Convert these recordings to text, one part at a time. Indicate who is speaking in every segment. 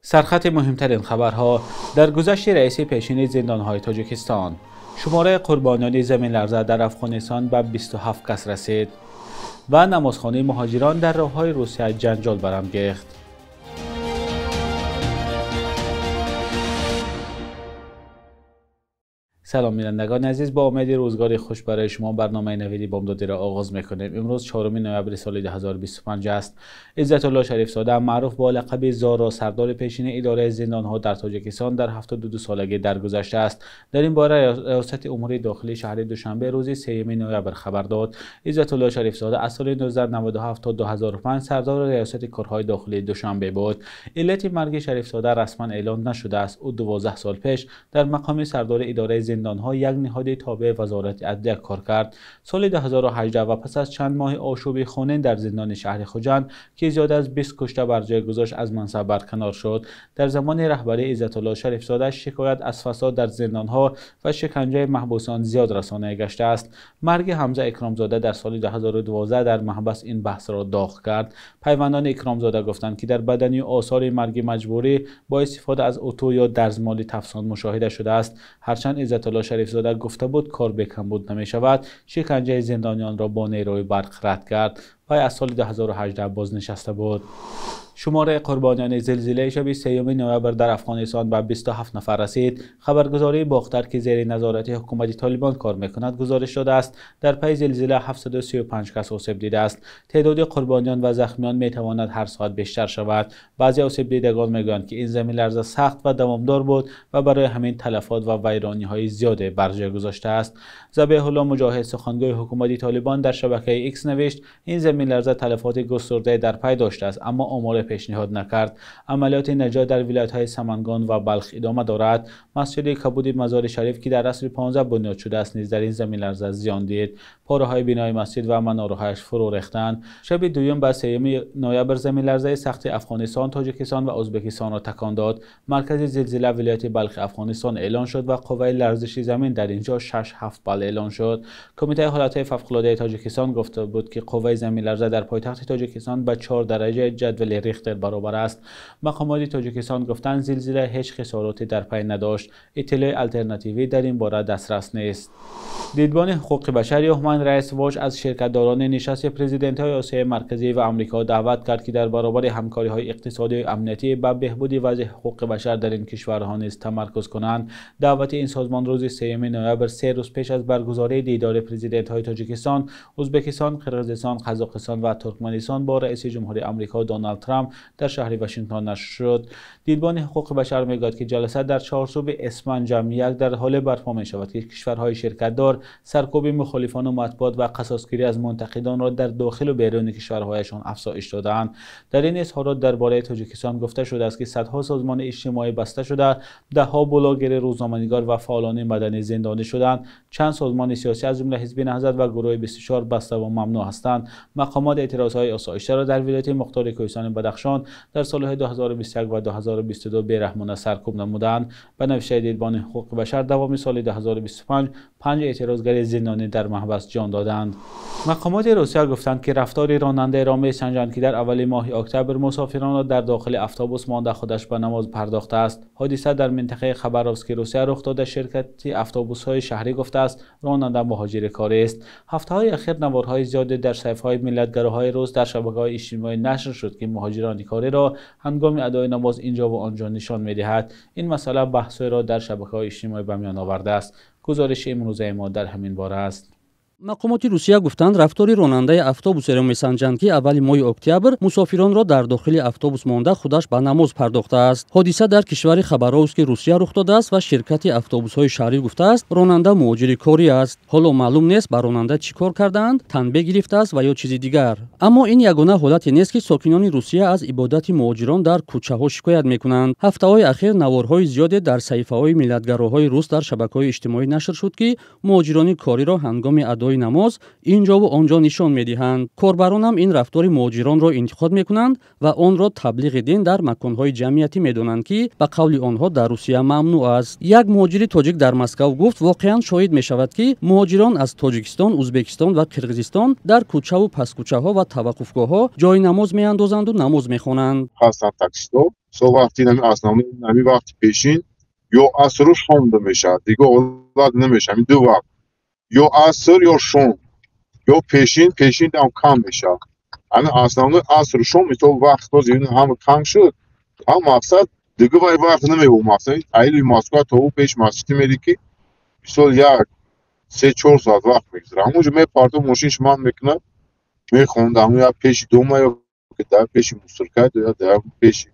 Speaker 1: Сархати муҳимтарин хабарҳо: даргузашти раиси пешини зиндонҳои Тоҷикистон, шумораи қурбониёни заминларза дар Афғонистон ба 27 кас расид ва намозхонаи муҳоҷирон дар роҳҳои Русия ҷанҷол барангехт. Салом бинандагони азиз, бо умеди рӯзгори хуш барои шумо барномаи навиди бомдодиро оғоз мекунем. Имрӯз 4 ноябри соли 2025 аст. Иззатулло Шарифзода, маъруф бо лақаби Зоро, сардори пешини идораи зиндонҳо дар Тоҷикистон, дар 72 солагӣ даргузаштааст. Дар ин бора Раёсати умури дохилии шаҳри Душанбе рӯзи 3 ноябр хабар дод. Иззатулло Шарифзода аз соли 1997 то 2005 сардори Раёсати корҳои дохилии Душанбе буд. Иллати марги Шарифзода расман эълон нашудааст. Ӯ 12 сол пеш дар мақоми сардори идораи зиндонҳо, як ниҳоди тобеи Вазорати адлия, кор кард. Соли 2018 ва пас аз чанд моҳи ошӯби хунин дар зиндони шаҳри Хуҷанд, ки зиёда аз 20 кушта бар ҷой гузошт, аз мансаб барканор шуд. Дар замони раҳбарии Иззатулло Шарифзода шикоят аз фасод дар зиндонҳо ва шиканҷаи маҳбусон зиёд расонаӣ гаштааст. Марги Ҳамза Икромзода дар соли 2012 дар маҳбас ин баҳсро доғ кард. Пайвандони Икромзода гуфтанд, ки дар бадани осори марги маҷбурӣ бо истифода аз утӯ ё дарзмоли тафсон мушоҳида шудааст. Ҳарчанд Иззатулло Шарифзода гуфта буд, кор бекамбуд намешавад, шиканҷаи зиндониёнро бо нерӯи барқ рад кард ва аз соли 2018 бознишаста буд. Шумораи қурбониёни зилзилаи шаби 3 ноябр дар Афғонистон ба 27 нафар расид. Хабаргузории Бохтар, ки зери назорати ҳукумати Толибон кор мекунад, гузориш додааст, дар пайи зилзила 735 кас осеб дидааст. Теъдоди қурбониён ва захмиён метавонад ҳар соат бештар шавад. Баъзе осебдидагон мегӯянд, ки ин заминларза сахт ва давомдор буд ва барои ҳамин талафот ва вайрониҳои зиёде бар ҷой гузоштааст. Забиҳулло Муҷоҳид, сухангӯи ҳукумати Толибон, дар шабакаи Икс навишт, ин заминларза талафоти густурдае дар пай доштааст, аммо омор пешниҳод накард. Амалиёти наҷот дар вилоятҳои Самангон ва Балх идома дорад. Масҷиди Кабуди Мазори Шариф, ки дар асри 15 бунёд шудааст, низ дар ин заминларза зиён дид. Пораҳои бинои масҷид ва манораҳояш фурӯ рехтанд. Шаби дуюм ба 3 ноябр заминларзаи сахти Афғонистон, Тоҷикистон ва Ӯзбекистонро такон дод. Маркази зилзила вилояти Балхи Афғонистон эълон шуд ва қувваи ларзиши замин дар инҷо 6.7 бал эълон шуд. Кумитаи ҳолатҳои фавқулодаи Тоҷикистон гуфта буд, ки қувваи заминларза дар пойтахти Тоҷикистон ба 4 дараҷаи ҷадвали Рихтер баробар аст. Мақомоти Тоҷикистон гуфтанд, зилзила ҳеҷ хисороте дар пай надошт. Иттилои алтернативӣ дар ин бора дастрас нест. Дидбони ҳуқуқи башар Human Rights Watch аз ширкатдорони нишасти президентҳои Осиёи Марказӣ ва Амрико даъват кард, ки дар баробари ҳамкориҳои иқтисодӣ ва амниятӣ ба беҳбуди вазъи ҳуқуқи башар дар ин кишварҳо низ тамаркуз кунанд. Даъвати ин созмон рӯзи 3 ноябр, 3 рӯз пеш аз баргузории дидори президентҳои Тоҷикистон, Ӯзбекистон, Қирғизистон, Қазоқистон ва Туркманистон бо раиси ҷумҳури Амрико Доналд Трамп дар шаҳри Вашингтон нашр шуд. Дидбони ҳуқуқи башар мегӯяд, ки ҷаласа дар чорчӯби Эсман ҷамъ як дар ҳоле барпо мешавад, ки кишварҳои ширкатдор саркӯби мухолифон ва матбуот ва қасосгирӣ аз мунтақидонро дар дохил ва беруни кишварҳояшон афзоиш додаанд. Дар ин изҳорот дар бораи Тоҷикистон гуфта шудааст, ки садҳо созмони иҷтимоӣ баста шуда, даҳҳо блогери, рӯзноманигор ва фаъолони маданӣ зиндонӣ шуданд. Чанд созмони сиёсӣ аз ҷумла Ҳизби Наҳзат ва гурӯҳи 24 баста ва мамнӯъ ҳастанд. Мақомот эътирозҳои осоиштаро дар вилояти мухтори Кӯҳистони Бадахшон дар солҳои 2021 ва 2022 бераҳмона саркӯб намуданд. Ба навиштаи Дидбони ҳуқуқи башар, давоми соли 2025 5 эътирозгари зиндонӣ дар маҳбас ҷон доданд. Мақомоти Русия гуфтанд, ки рафтори ронандаеро месанҷанд, ки дар аввали моҳи октябр мусофиронро дар дохили автобус монда худаш ба намоз пардохтааст. Ҳодиса дар минтақаи Хабаровски Русия рух дода. Ширкати автобусҳои шаҳрӣ гуфтааст, ронанда муҳоҷири корӣ аст. Ҳафтаҳои ахир наворҳои зиёде дар саҳифаҳои миллатгароҳои рус дар шабакаҳои иҷтимоӣ нашр шуд, ки муҳоҷирони кориро ҳангоми адои намоз инҷо ва онҷо нишон медиҳад. Ин масъала баҳсҳоеро дар шабакаҳои иҷтимоӣ ба миён овардааст. Гузориши имрӯзаи мо дар ҳамин бора аст.
Speaker 2: Мақомоти Русия гуфтанд, рафтори ронандаи автобусеро месанҷанд, ки аввали моҳи октябр мусофиронро дар дохили автобус монда худаш ба намоз пардохтааст. Ҳодиса дар кишвари Хабаровски Русия рух додааст ва ширкати автобусҳои шаҳрӣ гуфтааст, ронанда муҳоҷири корӣ аст. Ҳоло маълум нест, ба ронанда чӣ кор кардаанд, танбеҳ гирифтааст ва ё чизи дигар. Аммо ин ягона ҳолате нест, ки сокинони Русия аз ибодати муҳоҷирон дар кӯчаҳо шикоят мекунанд. Ҳафтаҳои ахир наворҳои зиёде дар саҳифаҳои миллатгароҳои рус дар шабакаҳои иҷтимоӣ нашр шуд, ки муҳоҷирони кориро ҳангоми адои адои намоз ин ҷову он ҷо нишон медиҳанд. Корбаронам ин рафтори муҳоҷиронро интиқод мекунанд ва онро таблиғи дин дар маконҳои ҷамъиятӣ медонанд, ки ба қавли онҳо дар Русия мамнӯъ аст. Як муҳоҷири тоҷик дар Москав гуфт, воқеан шоҳид мешавад, ки муҳоҷирон аз Тоҷикистон, Узбекистон ва Қирғизистон дар кӯчаву пасткӯчаҳо ва таваққуфгоҳҳо ҷои намоз меандозанду намоз мехонанд.
Speaker 3: Ҳастанд таксистҳо, со вақти ҳамин вақти пешин ё асру шом мешавад, дигар ҳолат намешавад. Ҳамин ду вақт, ё аср ё шом, ё пешин, пешин ҳам кам мешавад. Ҳамин основной асру шом, мисол вақт боз ҳама кам шуд, ҳам мақсад дигар вай вақт намеёбад. Мақсад айли Москва то ӯ пеш масҷид мери, ки мисол як 3-4 соат вақт мегузарад. Ҳамонҷо мепартов, мошинш ман мекунад, мехонд ҳамон як пеши дома ё ки дар пеши мусурка ё дар пеши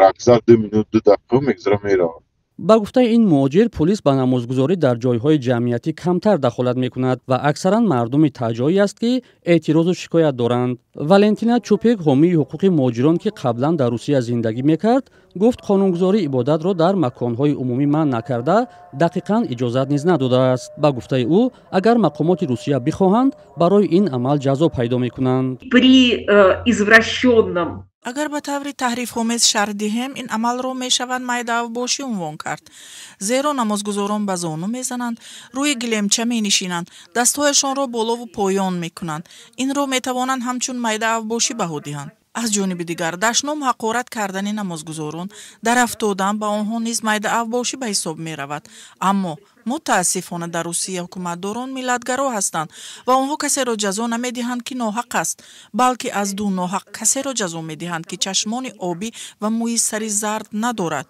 Speaker 3: ракзар 2 минут 2 дақиқа мегузарад, меравад.
Speaker 2: Ба гуфтаи ин муҳоҷир, пулис ба намозгузорӣ дар ҷойҳои ҷамъиятӣ камтар дахолат мекунад ва аксаран мардуми таҷоӣ аст, ки эътирозу шикоят доранд. Валентина Чупик, ҳомии ҳуқуқи муҳоҷирон, ки қаблан дар Русия зиндагӣ мекард, гуфт қонунгузорӣ ибодатро дар маконҳои умумӣ манъ накарда, дақиқан иҷозат низ надодааст. Ба гуфтаи ӯ, агар мақомоти Русия бихоҳанд, барои ин амал ҷазо пайдо мекунанд.
Speaker 4: При извращенном
Speaker 5: Агар ба таври таҳрифомез шарҳ диҳем, ин амалро мешавад майдаавбошӣ унвон кард, зеро намозгузорон ба зону мезананд, рӯи гилемча менишинанд, дастҳояшонро болову поён мекунанд. Инро метавонанд ҳамчун майдаавбошӣ баҳо диҳанд. Аз ҷониби дигар, дашном ҳақорат кардани намозгузорон, дар афтодан ба онҳо низ майдаавбошӣ ба ҳисоб меравад. Аммо мутаассифона дар Русия ҳукуматдорон миллатгаро ҳастанд ва онҳо касеро ҷазо намедиҳанд, ки ноҳақ аст, балки аз ду ноҳақ касеро ҷазо медиҳанд, ки чашмони обӣ ва мӯи сари зард надорад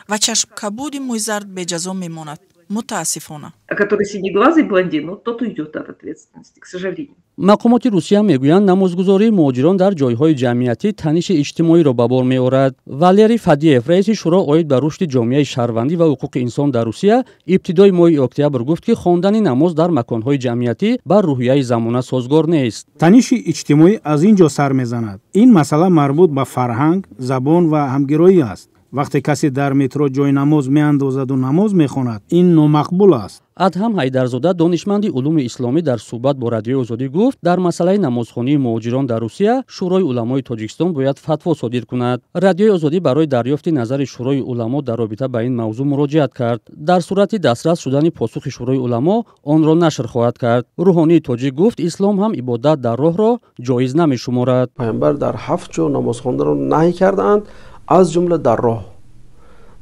Speaker 5: ва чашмкабуди мӯи зард беҷазо мемонад. Мутаассифона.
Speaker 4: Который синеглазый блондин, ну, тот уйдет от ответственности, к сожалению.
Speaker 2: Мақомоти Русия мегӯянд, намозгузории муҳоҷирон дар ҷойҳои ҷамъиятӣ таниши иҷтимоиро ба бор меорад. Валерий Фадеев, раиси шӯро оид ба рушди ҷомеаи шаҳрвандӣ ва ҳуқуқи инсон дар Русия, ибтидои моҳи октябр гуфт, ки хондани намоз дар маконҳои ҷамъиятӣ ба рӯҳияи замона созгор нест.
Speaker 6: Таниши иҷтимоӣ аз ин ҷо сар мезанад. Ин масъала марбут ба фарҳанг, забон ва ҳамгироӣ аст. Вақте касе дар метро ҷои намоз меандозаду намоз мехонад, ин номақбул аст.
Speaker 2: Адҳам Ҳайдарзода, донишманди улуми исломӣ, дар суҳбат бо Радиои Озодӣ гуфт, дар масъалаи намозхонии муҳоҷирон дар Русия Шӯрои уламои Тоҷикистон бояд фатво содир кунад. Радиои Озодӣ барои дарёфти назари Шӯрои уламо дар робита ба ин мавзӯъ муроҷиат кард. Дар сурати дастрас шудани посухи Шӯрои уламо онро нашр хоҳад кард. Рӯҳонии тоҷик гуфт, ислом ҳам ибодат дар роҳро ҷоиз намешуморад.
Speaker 7: Пайғамбар дар 7 ҷо намозхондаро наҳй кардаанд, аз ҷумла дар роҳ.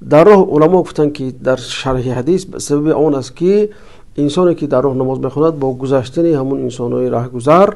Speaker 7: Дар роҳ уламо гуфтанд, ки дар шарҳи ҳадис сабаби он аст, ки инсоне ки дар роҳ намоз мехонад, бо гузаштани ҳамун инсонҳои раҳгузар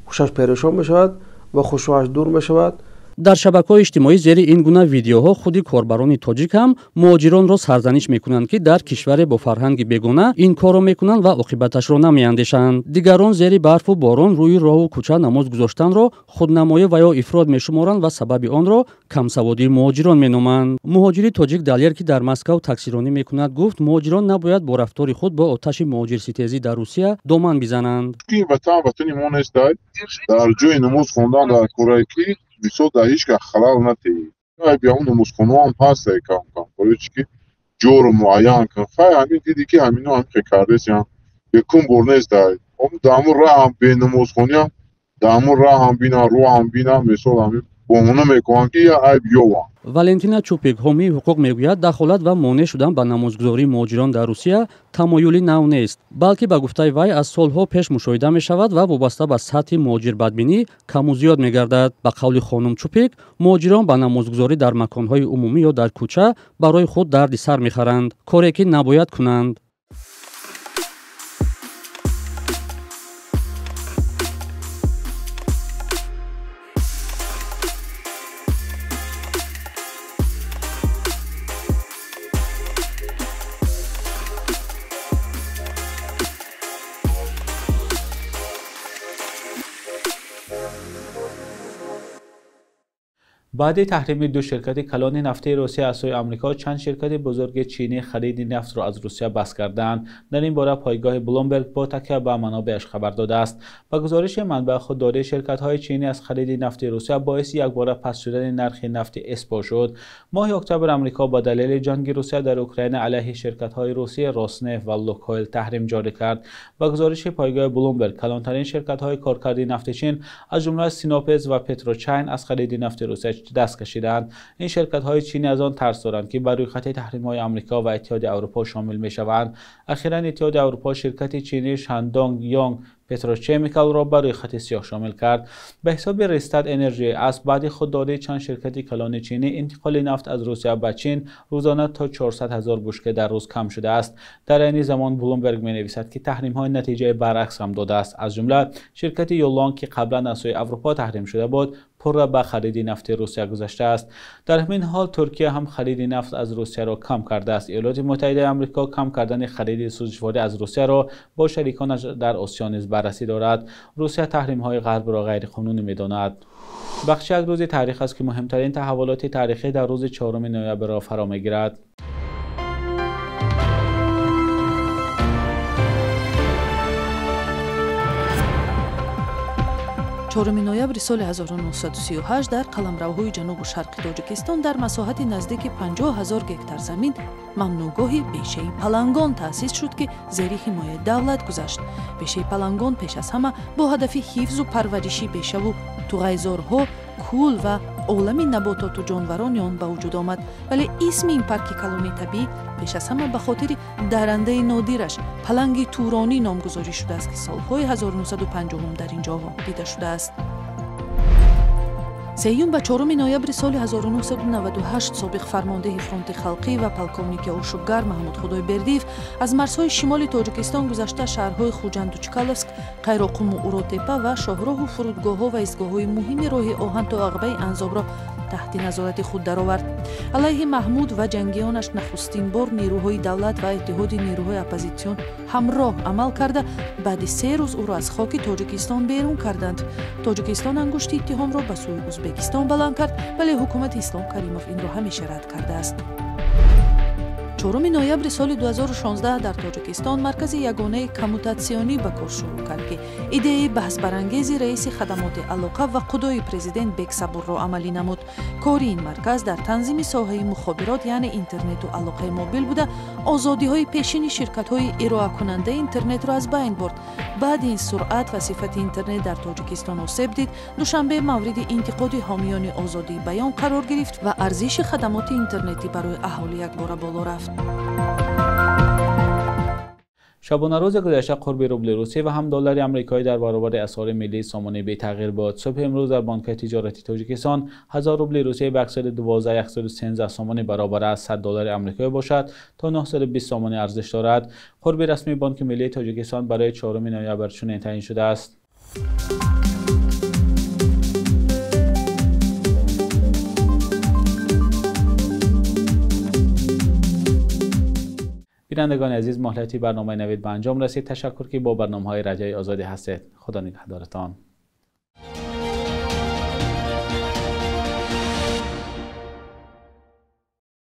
Speaker 7: хушаш перешон мешавад ва хушӯаш дур мешавад.
Speaker 2: Дар шабакаҳои иҷтимоӣ зери ин гуна видеоҳо худи корбарони тоҷик ҳам муҳоҷиронро сарзаниш мекунанд, ки дар кишваре бо фарҳанги бегона ин корро мекунанд ва оқибаташро намеандешанд. Дигарон зери барфу борон рӯи роҳу кӯча намоз гузоштанро худнамоӣ ва ё ифрод мешуморанд ва сабаби онро камсаводии муҳоҷирон меноманд. Муҳоҷири тоҷик Далер, ки дар Москав таксиронӣ мекунад, гуфт муҳоҷирон набояд бо рафтори худ бо оташи муҳоҷирситезӣ дар Русия доман бизананд.
Speaker 3: Ин ватан ватани мо нест, дар ҷои намоз хондан дар кораи ки мисол дар ҳеҷ кас халал натеҳӣ. Биём намозхонаҳо ҳам ҳаст кам кам, барои чи ки ҷоро муайян кун. Хай ҳамин диди ки ҳамино ҳам хе кардесиям, якум бор нест. Дар ҳамун раҳ ҳам бенамозхониам, дар ҳамун раҳ ҳам бинам, роҳ ҳам бинам, мисол ҳамин бомона мекунанд, ки я айб ёванд.
Speaker 2: Валентина Чупик, ҳомии ҳуқуқ, мегӯяд, дахолат ва монеъ шудан ба намозгузории муҳоҷирон дар Русия тамоюли нав нест, балки ба гуфтаи вай аз солҳо пеш мушоҳида мешавад ва вобаста ба сатҳи муҳоҷирбадбинӣ каму зиёд мегардад. Ба қавли хонум Чупик, муҳоҷирон ба намозгузорӣ дар маконҳои умумӣ ё дар кӯча барои худ дарди сар мехаранд, коре ки набояд кунанд.
Speaker 1: Ба Баъди таҳрими ду ширкати калони нафтии Русия аз сӯи Амрико, чанд ширкати бузурги чинӣ хариди нафтро аз Русия баст карданд. Дар ин бора пойгоҳи Блумберг бо такя ба манобеаш хабар додааст. Ба гузориши манбаъ, худдории ширкатҳои чинӣ аз хариди нафти Русия боиси якбора паст шудани нархи нафти ЭСПО шуд. Моҳи октябр Амрико ба далели ҷанги Русия дар Украина алайҳи ширкатҳои русии Роснефт ва Лукойл таҳрим ҷорӣ кард. Ба гузориши пойгоҳи Блумберг, калонтарин ширкатҳои коркарди нафти Чин аз ҷумла Синопез ва Петрочин аз хариди нафти Русия даст кашиданд. Ин ширкатҳои чинӣ аз он тарс доранд, ки ба рӯйхати таҳримҳои Амрико ва Иттиҳоди Аврупо шомил мешаванд. Ахиран Иттиҳоди Аврупо ширкати чинии Шандонг Йонг Петрочемикалро ба рӯйхати сиёҳ шомил кард. Ба ҳисоби Ристад Энержи, аз баъди худдории чанд ширкати калони чинӣ, интиқоли нафт аз Русия ба Чин рӯзона то 400 ҳазор бушка дар рӯз кам шудааст. Дар айни замон Блумберг менависад, ки таҳримҳои натиҷаи баръакс ҳам додааст. Аз ҷумла ширкати Юлонг, ки қаблан аз сӯи Аврупо таҳрим шуда буд, пурра ба хариди нафти Русия гузаштааст. Дар ҳамин ҳол Туркия ҳам хариди нафт аз Русияро кам кардааст. Иёлоти Муттаҳидаи Амрико кам кардани хариди сӯзишворӣ аз Русияро бо шариконаш дар Осиё низ баррасӣ дорад. Русия таҳримҳои ғарбро ғайриқонунӣ медонад. Бахши як рӯзи таърих аст, ки муҳимтарин таҳаввулоти таърихӣ дар рӯзи 4 ноябрро фаро мегирад.
Speaker 8: Чоруми ноябри соли 1938 дар қаламравҳои ҷанубу шарқи Тоҷикистон дар масоҳати наздики 50 ҳазор гектар замин мамнӯъгоҳи бешаи Палангон таъсис шуд, ки зери ҳимояи давлат гузашт. Бешаи Палангон пеш аз ҳама бо ҳадафи ҳифзу парвариши бешаву туғайзорҳо, кӯл ва олами набототу ҷонварони он ба вуҷуд омад. Вале исми ин парки калони табиӣ пеш аз ҳама ба хотири дарандаи нодираш паланги туронӣ номгузорӣ шудааст, ки солҳои 1950 дар ин ҷо дида шудааст. 3 ба 4 ноябри соли 1998 собиқ фармондеҳи фронти халқӣ ва полковники ошӯбгар Маҳмуд Худойбердиев аз марзҳои шимоли Тоҷикистон гузашта шаҳрҳои Хуҷанду Чкаловск, Қайроқуму Уротепа ва шоҳроҳу фурудгоҳҳо ва истгоҳҳои муҳими роҳи оҳан то Ағбаи Анзобро таҳти назорати худ даровард. Алайҳи Маҳмуд ва ҷангиёнаш нахустин бор нерӯҳои давлат ва иттиҳоди нерӯҳои оппозитсион ҳамроҳ амал карда, баъди 3 рӯз ӯро аз хоки Тоҷикистон берун карданд. Тоҷикистон ангушти иттиҳомро ба сӯи Ӯзбекистон баланд кард, вале ҳукумати Ислом Каримов инро ҳамеша рад кардааст. 4 ноябри соли 2016 дар Тоҷикистон маркази ягонаи коммутатсионӣ ба кор шурӯъ кард, ки идеяи баҳсбарангези раиси хадамоти алоқа ва қудои президент Бексабурро амалӣ намуд. Кори ин марказ дар танзими соҳаи мухобирот, яъне интернету алоқаи мобил буда, озодиҳои пешини ширкатҳои ироакунандаи интернетро аз байн бурд. Баъди ин суръат ва сифати интернет дар Тоҷикистон осеб дид, Душанбе мавриди интиқоди ҳомиёни озодии баён қарор гирифт ва арзиши хадамоти интернетӣ барои аҳолӣ якбора боло рафт.
Speaker 1: Шабонарӯзи гузашта қурби рубли русӣ ва ҳам доллари амрикоӣ дар баробари асъори миллии сомонӣ бетағйир буд. Субҳи имрӯз дар бонкҳои тиҷорати Тоҷикистон 1000 рубли русия ба 112-113 сомонӣ баробар аст, 100 доллари амрикоӣ бошад то 920 сомонӣ арзиш дорад. Қурби расмии Бонки миллии Тоҷикистон барои 4 ноябр чунин таъин шудааст. Бинандагони азиз, муҳлати барномаи Навид ба анҷом расид. Ташаккур, ки бо барномаҳои Радиои Озодӣ ҳастед. Худо нигаҳдоратон.